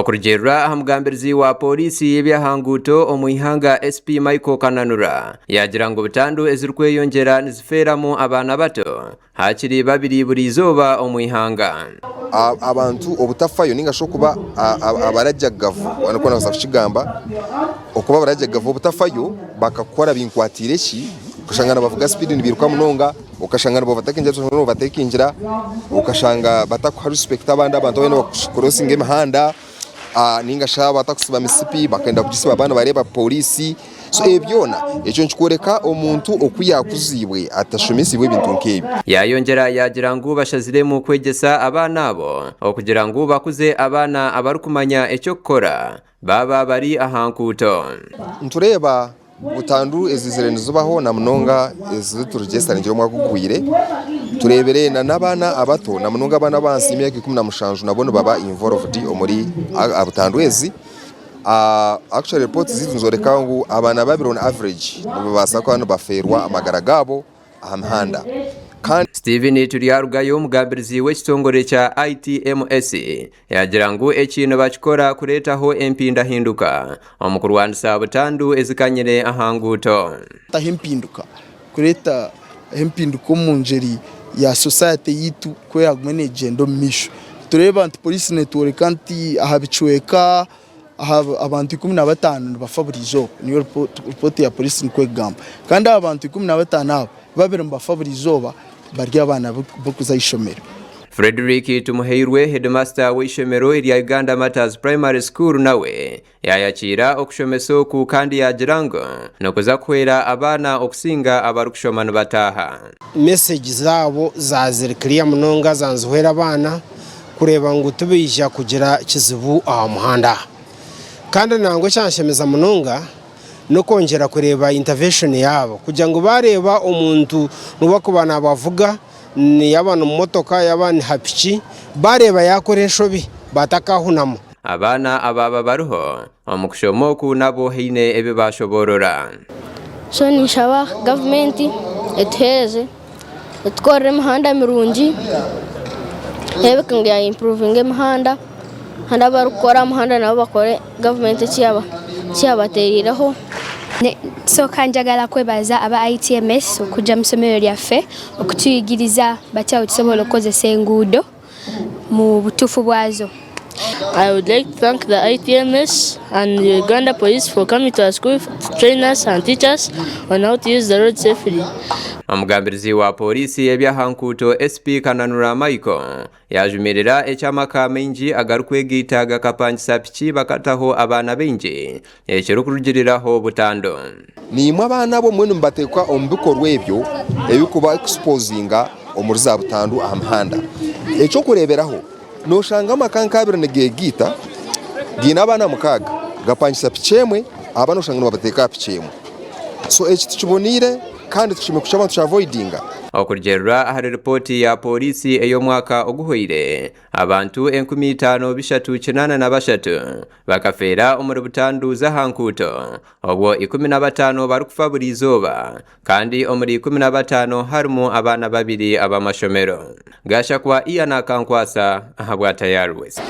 Okurugiirira aha mugambirizi wa Pooriisi y'eby'aha nguuto omu ihanga SP Michael Kananura yaagira ngu butandu ezirikweyongyera nizifeeramu abaana bato hakiri babiri buri izooba omu ihanga. Abantu obutafayo ninga shi okuba abarajagavu nikwo nabaasa kukigamba, okuba abarajagavu obutafayo bakakora binkwatiire ki, okashanga nibavuga sipiidi nibiruka munonga, okashanga nibaovatekingira, okashanga batakuha respect abandi abantu abu nibakurosinga emihanda, ninga shi batakusiba misipi bakenda kugisiba baaba nibareeba pooriisi. So ebyo byona ekyo nikikworeka omuntu oku yaakuziibwe atashomesiibwe ebintu nk'ebyo. Yaayongyera yaagira ngu bashaziremu kwegyesa abaana abo okugira ngu bakuze abaana abarikumanya eky'okukora baaba bari aha nkuuto. Nitureeba butandu eziizire nizibaho na munonga ezi turegyesitaringire omwaka oguhweire, tureebire na n'abaana abato na munonga abaana ab'ahansi y'emyaka 17 nabo nibaba involved omuri butandu ezi. Actually reports zaitu nizoreka ngu abaana babiri on average nibabaasa kuba nibafeerwa amagara gaabo aha mihanda. Kandi. Stephen Turyarugayo omugambirizi w'ekitongore kya ITMS yaagira ngu eki nibakikora kureetaho empindahinduka omu kurwanisa butandu ezikanyire aha nguuto. Kureetaho empinduka, kureeta empinduka omu ngyeri ya society yaitu ku eraagume neegyenda omu maisho. Nitureeba nti poriisi neetworeka nti aha bicweka abantu 15 nibafa buri izooba, niyo ripooti ya poriisi nikwo erikugamba. Kandi aha bantu 15 abo, babiri nibafa buri izooba bari abaana b'okuza aha ishomero. Fredrick Tumuhairwe, Headmaster w'eishomero erya Uganda Martyrs Primary School nawe Yaayakiira okushomesa oku kandi yaagira ngu nikuza kuhwera abaana okusinga abarikushoma nibataaha. Message zaabo zaziri clear munonga zanzihwera abaana kureeba ngu tibaija kugira kizibu aha muhanda. Kandi nangwa ekyanshemeza munonga n'okwongyera kureeba intervention yaabo kugira ngu bareeba omuntu n'obu akuba nabavuga yaaba ni mumotoka yaaba ni ha piki bareeba yakora enshobi batakahunama. Abaana abaaba bariho omu kushoma oku nabo haine ebi baashoboorora. So ninshaba gavumenti etuheereze etukorere emihanda mirungi erebeke ngu ya impuruvinga emihanda kandi abarikukora aha muhanda nabo bakore gavumenti eki yabatereireho. Nsooka njagala kwebaza aba ITMS okujja mu ssomero lyaffe okutuyigiriza batya bwetusobola okukozesa enguudo. mu butuufu bwazo. I would like to thank the ITMS and the Uganda Police for coming to our school to train us and teach us on how to use the road safely. Omugambirizi wa Pooriisi y'eby'aha nkuuto SP Kananura Michael yaajumirira eky'amaka maingi agarikwegaita gakapangisa piki bakataho abaana baingi ekirikurugiriraho butandu. Naimwe abaana abo mbwenu nimubateeka omu bikorwa ebyo ebirikuba exposinga omuri za butandu aha mihanda. Eky'okureeberaho, nooshanga amaka nk'abiri nigeegaita gaine abaana mukaaga gapangisa piki emwe, abaana oshanga nibabateeka aha piki emwe. So eki tikiboneire kandi tushemereire kushaba ngu tukyavoidinga. Okurugiirira ahari ripooti ya Pooriisi ey'omwaka oguhweire, abantu 5383 bakafeera omuri butandu z'aha nkuuto, obwo 15 barikufa buri izooba kandi omuri 15 harimu abaana babiri ab'amashomero. Gashakwa Ian Akankwasa ahabwa Tayari West.